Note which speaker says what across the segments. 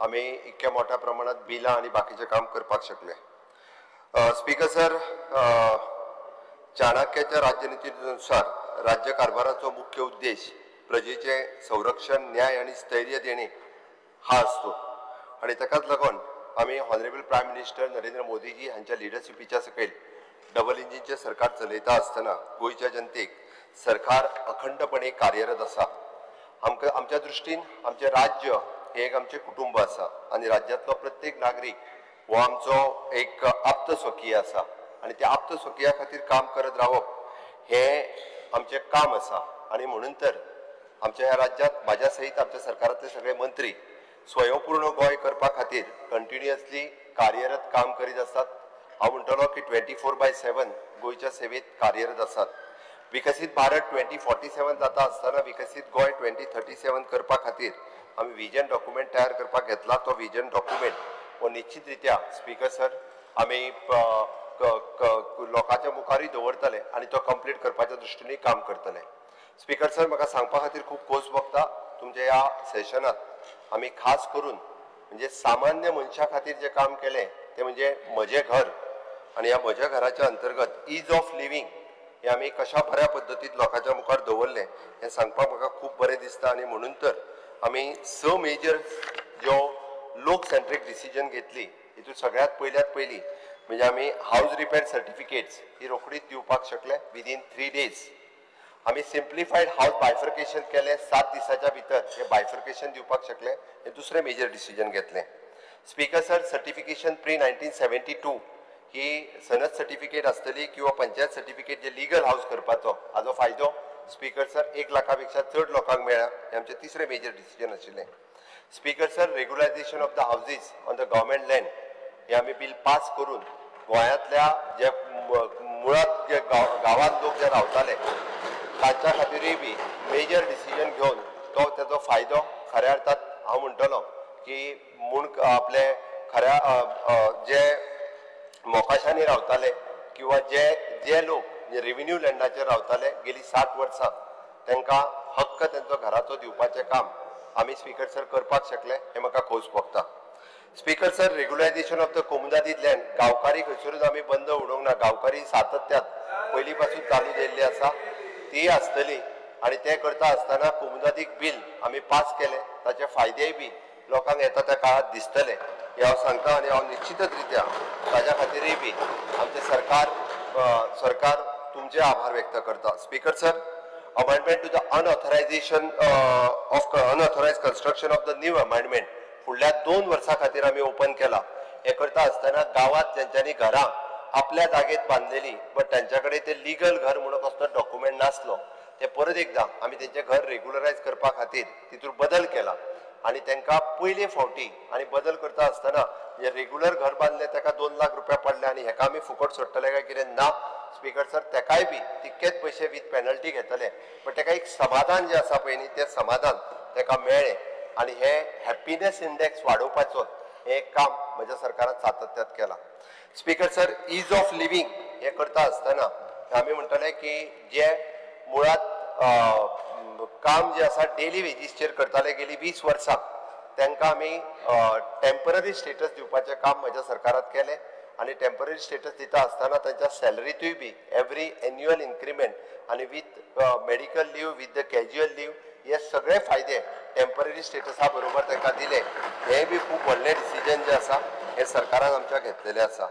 Speaker 1: आमी इतक्या मोठ्या प्रमाणात बिलां आनी बाकीचें काम करपाक शकले. स्पीकर सर, चाणक्याच्या राज्यनितीनुसार राज्य कारभाराचो मुख्य उद्देश प्रजेचे संरक्षण, न्याय आनी स्थैर्य देणे हा असतो आणि ताकाच लागून आमी honourable prime minister Narendra Modiji हांच्या लिडरशिपीच्या सकयल डबल इंजिनचें सरकार चलयता आसतना गोंयच्या जनतेक सरकार अखंडपणे कार्यरत आसा. आमकां आमच्या दृश्टीन आमचें राज्य हें एक आमचें कुटुंब आसा आनी राज्यांतलो प्रत्येक नागरीक हो आमचो एक आप्त स्वकीय आसा आनी त्या आप्त स्वकीया खातीर काम करत रावप हें आमचें काम आसा. आनी म्हणून तर आमच्या ह्या राज्यांत म्हाज्या सहित आमच्या सरकारांतले सगळे मंत्री स्वयंपूर्ण गोंय करपा खातीर कंटिन्युअसली कार्यरत काम करीत आसात. हांव म्हणटलो की 24/7 गोंयच्या सेवेत कार्यरत आसात. विकसीत भारत 2047 जाता आसतना विकसीत गोंय 2037 करपा खातीर आमी विजन डॉक्युमेंट तयार करपाक घेतला. तो विजन डॉक्युमेंट हो निश्चित रित्या स्पीकर सर आमी लोकांच्या मुखारूय दवरतले आनी तो कंप्लीट करपाच्या दृश्टीनूय काम करतले. स्पीकर सर, म्हाका सांगपा खातीर खूब खोस भोगता तुमच्या ह्या सेशनात आमी खास करून म्हणजे सामान्य मनशा खातीर जें काम केलें तें म्हणजे म्हजें घर आनी ह्या म्हज्या घराच्या अंतर्गत is of living हे आमी कशा बऱ्या पद्दतीन लोकांच्या मुखार दवरलें हें सांगपाक म्हाका खूब बरें दिसता. आनी म्हणून तर आमी 6 मेजर ज्यो लोक सेंट्रीक डिसिजन घेतली हितून सगळ्यांत पयल्यात पयली म्हणजे आमी हावज रिपेर सर्टिफिकेट्स ही रोखडीच दिवपाक शकले विदीन 3 डेज. आमी सिम्प्लिफायड हावज बायफर्केशन केलें, 7 दिसाच्या भितर हें बायफर्केशन दिवपाक शकले, हें दुसरें मेजर डिसिजन घेतलें. स्पीकर सर, सर्टिफिकेशन प्री 1972 ही सनद सर्टिफिकेट आसतली किंवा पंचायत सर्टिफिकेट जे लिगल हावज करपाचो हाजो फायदो स्पीकर सर 1 लाखा पेक्षा चड लोकांक मेळ्ळा, हें आमचें तिसरें मेजर डिसिजन आशिल्लें. Speaker sir, regularisation of the houses on the government land हे आमी बील पास करून गोंयांतल्या जे मुळात जे गांवांत लोक जे रावताले तांच्या खातीरूय बी मेजर डिसिजन घेवन तो तेजो फायदो खऱ्या अर्थात हांव म्हणटलो की म्हूण आपले खऱ्या जे मोकाशांनी रावताले किंवा जे जे लोक रेव्हेन्यू लँडाचेर रावताले गेली 60 वर्सां तांकां हक्क तेंचो घराचो दिवपाचें काम आमी स्पीकर सर करपाक शकले हें म्हाका खोस भोगता. Speaker sir, regularisation of the comunidade land गांवकारी खंयसरूच आमी बंद उडोवंक ना, गांवकारी सातत्यात पयलीं पासून चालू जाल्ली आसा ती आसतली आनी तें करता आसतना कोमुनिदादीक बील आमी पास केलें, ताचे फायदेय बी लोकांक येता त्या काळांत दिसतले हें हांव सांगता. आनी हांव निश्चितच रित्या ताज्या खातीरूय बी आमचें सरकार तुमचे आभार व्यक्त करता. Speaker sir, amendment to the unauthorisation of unauthorised construction of the new amendment फुडल्या 2 वर्सां खातीर आमी ओपन केला. हें करता आसतना गांवांत जेंच्यांनी घरां आपल्या जागेत बांदलेली बट तांच्या कडेन ते लिगल घर म्हणून कसलो डॉक्युमेंट नासलो ते परत एकदां आमी तेंचें घर रेगुलरायज करपा खातीर तितूर बदल केला आनी तांकां पयले फावटी आनी बदल करता आसतना जे रेगुलर घर बांदलें ताका 2 लाख रुपया पडले आनी हेका आमी फुकट सोडटले काय कितें ना स्पीकर सर, तेकाय बी तितकेच पयशे वीथ पेनल्टी घेतले बट तेका एक समाधान जें आसा पळय न्ही तें समाधान तेका मेळ्ळें आनी हे हॅप्पीनेस इंडेक्स वाडोवपाचो हें काम म्हज्या सरकारान सातत्यात केलां. Speaker sir, ease of living हें करता आसतना आमी म्हणटले की जे मुळात काम जें आसा डेली वेजीसचेर करताले गेली 20 वर्सां तांकां आमी टेम्पररी स्टेटस दिवपाचें काम म्हज्या सरकारान केलें आनी टेम्पररी स्टेटस दिता आसतना तांच्या सॅलरींतूय बी एवरी एन्युअल इन्क्रिमेंट आनी with medical leave with the casual leave हे सगळे फायदे टेम्पररी स्टेटसा बरोबर तांकां दिले, हें बी खूब व्हडलें डिसिजन जें आसा हें सरकारान आमच्या घेतलेलें आसा.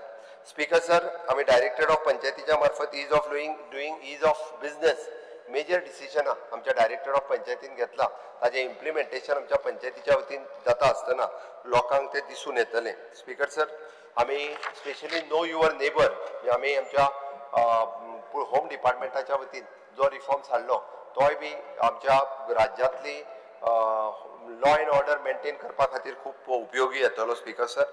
Speaker 1: स्पीकर सर, आमी डायरेक्टर ऑफ पंचायतीच्या मार्फत ease of doing ease of business major डिसिजनां आमच्या डायरेक्टर ऑफ पंचायतीन घेतला, ताजें इम्प्लिमेंटेशन आमच्या पंचायतीच्या वतीन जाता आसतना लोकांक तें दिसून येतलें. स्पीकर सर, आमी स्पेशली नो your neighbour म्हणजे आमी आमच्या होम डिपार्टमेंटाच्या वतीन जो रिफॉर्म्स हाडलो तोय बी आमच्या राज्यांतली लॉ एंड ऑर्डर मेंटेन करपा खातीर खूब उपयोगी येतलो. स्पीकर सर,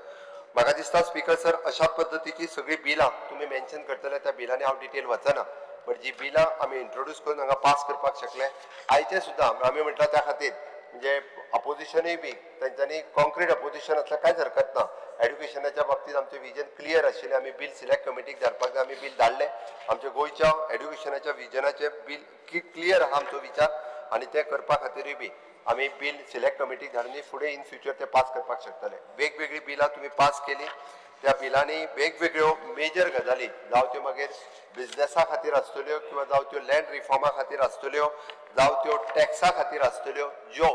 Speaker 1: म्हाका दिसता स्पीकर सर अशा पद्दतीची सगळीं बिलां तुमी मेन्शन करतले त्या बिलांनी हांव डिटेल वचना बट जी बिलां आमी इंट्रोड्यूस करून हांगा पास करपाक शकले आयचे सुद्दां आमी म्हणटा त्या खातीर म्हणजे अपोजिशनूय बी तेंच्यांनी कॉन्क्रीट अपोजिशन आसल्यार कांयच हरकत ना. एड्युकेशनाच्या बाबतींत आमचें विजन क्लियर आशिल्लें, आमी बील सिलेक्ट कमिटीक धाडपाक जाय, आमी बील धाडलें. आमच्या गोंयच्या एड्युकेशनाच्या विजनाचें बील क्लियर आहा आमचो विचार आनी तें करपा खातीरूय बी आमी बील सिलेक्ट कमिटीक धाडून फुडें इन फ्युचर ते पास करपाक शकतले. वेगवेगळीं बिलां तुमी पास केली, त्या बिलांनी वेगवेगळ्यो मेजर गजाली, जावं त्यो मागीर बिजनसा खातीर आसतल्यो किंवा जावं त्यो लँड रिफॉर्मा खातीर आसतल्यो, जावं त्यो टॅक्सा खातीर आसतल्यो, ज्यो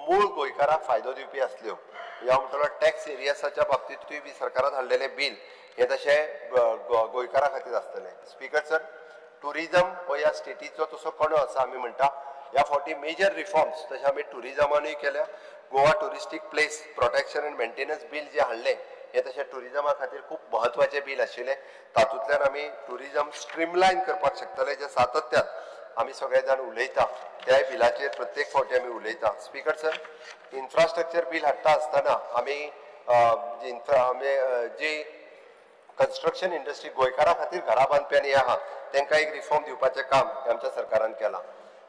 Speaker 1: मूळ गोंयकाराक फायदो दिवपी आसल्यो. हांव म्हणटलो टॅक्स एरियसाच्या बाबतींतूय बी सरकारान हाडलेलें बील हें तशें गोंयकारा खातीर आसतलें. स्पीकर सर, टुरिजम हो ह्या स्टेटीचो तसो कणो आसा आमी म्हणटा. ह्या फावटी मेजर रिफॉर्म्स तशें आमी टुरिजमानूय केल्या. Goa touristic place protection and maintenance bill जें हाडलें हें तशें टुरिजमा खातीर खूब म्हत्वाचें बील आशिल्लें. तातूंतल्यान आमी टुरिजम स्ट्रीमलायन करपाक शकतले, जें सातत्यान आमी सगळे जाण उलयता त्याय बिलाचेर प्रत्येक फावटी आमी उलयता. स्पीकर सर, इन्फ्रास्ट्रक्चर बील हाडटा आसतना आमी जी कन्स्ट्रक्शन इंडस्ट्री गोंयकारां खातीर घरां बांदप्यांनी आहा तांकां एक रिफॉर्म दिवपाचें काम आमच्या सरकारान केलां.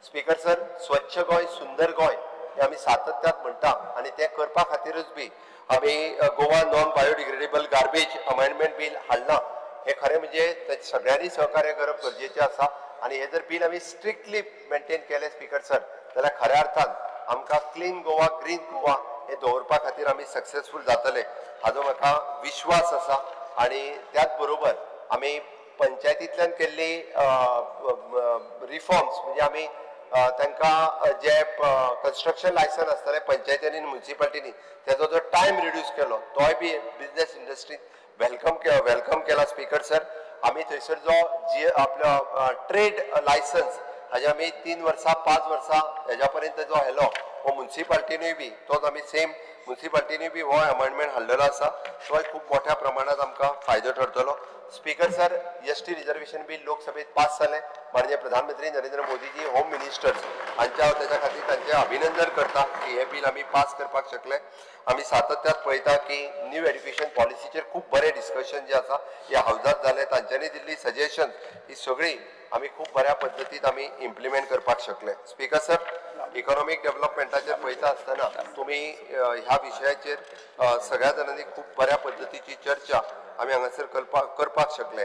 Speaker 1: स्पीकर सर, स्वच्छ गोंय सुंदर गोंय हें आमी सातत्यान म्हणटा आनी तें करपा खातीरूच बी आमी Goa non biodegradable garbage amendment bill हाडलां. हें खरें म्हणजे सगळ्यांनी सहकार्य करप गरजेचें आसा आनी हें जर बील आमी स्ट्रिक्टली मेंटेन केलें स्पीकर सर जाल्यार खऱ्या अर्थान आमकां क्लीन गोवा ग्रीन गोवा हें दवरपा खातीर आमी सक्सेसफूल जातले हाजो म्हाका विश्वास आसा. आनी त्याच बरोबर आमी पंचायतींतल्यान केल्ली रिफॉर्म्स म्हणजे आमी तांकां जे कन्स्ट्रक्शन लायसन्स आसतलें पंचायतींनी आनी म्युनिसिपालिटींनी तेजो जो टायम रिड्यूस केलो तोय बी बिजनेस इंडस्ट्रीन welcome केला. स्पीकर सर, आमी थंयसर जो जी आपलो ट्रेड लायसन्स हाजे आमी 3 वर्सां 5 वर्सां हेज्या पर्यंत जो हेलो हो म्युनिसिपालिटीनूय बी तोच आमी सेम म्युनिसिपालिटीनूय बी हो अमेंडमेंट हाडलेलो आसा, तोय खूब मोठ्या प्रमाणांत आमकां फायदो ठरतलो. Speaker sir, ST reservation bill लोकसभेत पास जालें. माननीय प्रधानमंत्री नरेंद्र मोदीजी होम मिनिस्टर्स हांच्या हांव तेच्या खातीर तांचें अभिनंदन करता की हें बील आमी पास करपाक शकले. आमी सातत्यान पळयता की न्यू एड्युकेशन पॉलिसीचेर खूब बरें डिस्कशन जें आसा ह्या हावजांत जालें. तांच्यांनी दिल्ली सजेशन ही सगळी आमी खूब बऱ्या पद्दतीन आमी इम्प्लिमेंट करपाक शकले. स्पीकर सर, इकॉनॉमीक डेव्हलपमेंटाचेर पळयता आसतना तुमी ह्या विशयाचेर सगळ्या जाणांनी खूब बऱ्या पद्दतीची चर्चा आमी हांगासर करपाक शकले.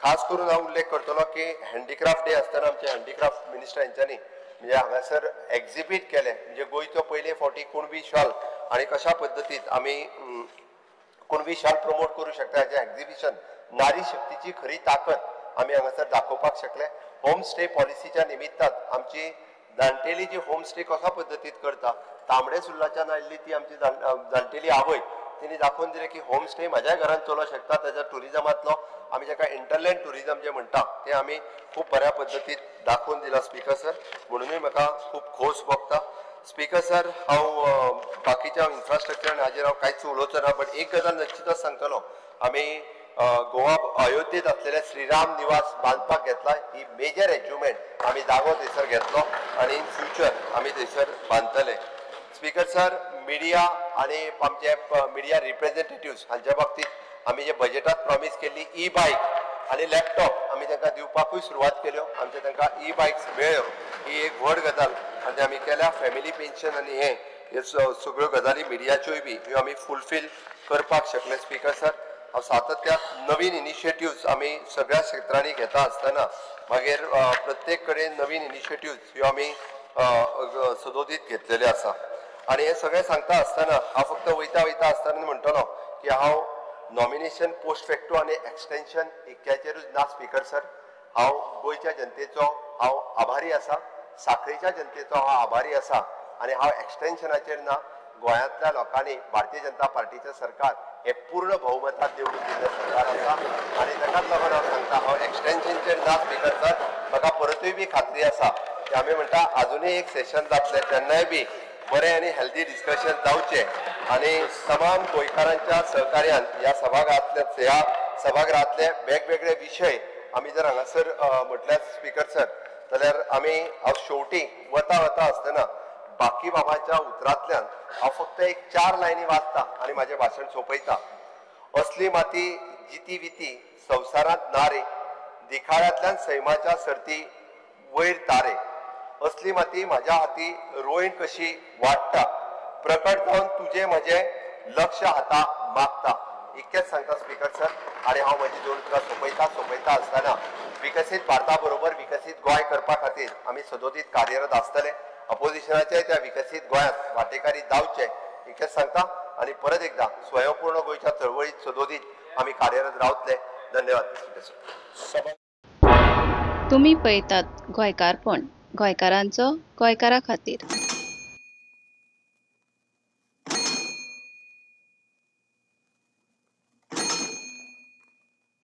Speaker 1: खास करून हांव उल्लेख करतलो की हँडीक्राफ्ट डे आसतना आमचे हँडीक्राफ्ट मिनिस्टर हेंच्यांनी म्हणजे हांगासर एक्झिबीट केलें, म्हणजे गोंयचो पयले फावटी कुणबी शाल आनी कशा पद्दतीन आमी कुणबी शाल प्रमोट करूं शकता हाचें एक्झिबिशन, नारी शक्तीची खरी ताकद आमी हांगासर दाखोवपाक शकले. होम स्टे पॉलिसीच्या निमित्तान आमची जाणटेली जी होम स्टे कशा पद्दतीन करता, तांबडे सुर्लाच्यान आयिल्ली ती आमची जाणटेली आवय तिणी दाखोवन दिलें की होम स्टे म्हाज्या घरान चलोवंक शकता. ताच्या टुरिजमांतलो आमी जाका इंटरलँड टुरिजम जें म्हणटा तें आमी खूब बऱ्या पद्दतीन दाखोवन दिलां स्पीकर सर, म्हणुनूय म्हाका खूब खोस भोगता. स्पीकर सर, हांव बाकीच्या इन्फ्रास्ट्रक्चर हाजेर हांव कांयच उलोवचो ना, बट एक गजाल निश्चितच सांगतलो, आमी गोवा अयोध्येत आसलेले श्रीराम निवास बांदपाक घेतला ही मेजर एचिवमेंट आमी जागो थंयसर घेतलो आनी इन फ्युचर आमी थंयसर बांदतले. स्पीकर सर, मिडिया आनी आमचे मिडिया रिप्रेझेंटेटिव्स हांच्या बाबतींत आमी जे बजेटात प्रॉमीस केल्ली ई बायक आनी लॅपटॉप आमी तांकां दिवपाकूय सुरवात केल्यो. आमचे तांकां ई बायक्स मेळ्ळ्यो ही एक व्हड गजाल आनी आमी केल्या. फॅमिली पेन्शन आनी हे सगळ्यो गजाली मिडियाच्योय बी ह्यो आमी फुलफील करपाक शकले. स्पीकर सर, हांव सातत्यान नवीन इनिशिएटिव्स आमी सगळ्या क्षेत्रांनी घेता आसतना मागीर प्रत्येक कडेन नवीन इनिशिएटिव्स ह्यो आमी सदोदीत घेतलेले आसा. आनी हें सगळें सांगता आसतना हांव फक्त वयता वयता आसतना म्हणटलो की हांव नॉमिनेशन पोस्ट फॅक्टो आनी एक्सटेन्शन इतक्याचेरूच ना. स्पीकर सर, हांव गोंयच्या जनतेचो हांव आभारी आसा, साखळीच्या जनतेचो हांव आभारी आसा आनी हांव एक्सटेन्शनाचेर ना. गोंयांतल्या लोकांनी भारतीय जनता पार्टीचें सरकार हे पूर्ण बहुमतान निवडून दिल्लें सरकार आसा आनी ताकाच लागून हांव सांगता हांव एक्सटेन्शनचेर ना. स्पीकर सर, म्हाका परतूय बी खात्री आसा की आमी म्हणटा आजुनूय एक सेशन जातलें तेन्नाय बी बरें आनी हेल्दी डिस्कशन जावचें आनी तमाम गोंयकारांच्या सहकार्यान ह्या सभागृहांतले वेगवेगळे विशय आमी जर हांगासर म्हटल्यार स्पीकर सर जाल्यार आमी हांव शेवटी वता वता आसतना बाकीबाबाच्या उतरांतल्यान हांव फक्त एक 4 लायनी वाचता आनी म्हाजें भाशण सोंपयता. असली माती जिती विती संवसारांत ना रे, दिखाळ्यांतल्यान सैमाच्या सर्ती वयर तारे, असली माती म्हाज्या हाती रोयण कशी वाडटा, प्रकट जावन तुजें म्हजें लक्ष हाता मागता. इतकेंच सांगता स्पीकर सर आनी हांव म्हजी 2 उतरां सोंपयता. सोंपयता आसतना विकसीत भारता बरोबर विकसीत गोंय करपा खातीर आमी सदोदीत कार्यरत आसतले. अपोजिशनाचे त्या विकसीत गोंयांत वांटेकारी जावचे इतलेंच सांगता आनी परत एकदा स्वयंपूर्ण गोंयच्या चळवळीत सदोदीत आमी कार्यरत रावतले. धन्यवाद.
Speaker 2: तुम्ही पळयतात गोंयकारपण, गोंयकारांचो गोंयकारा खातीर.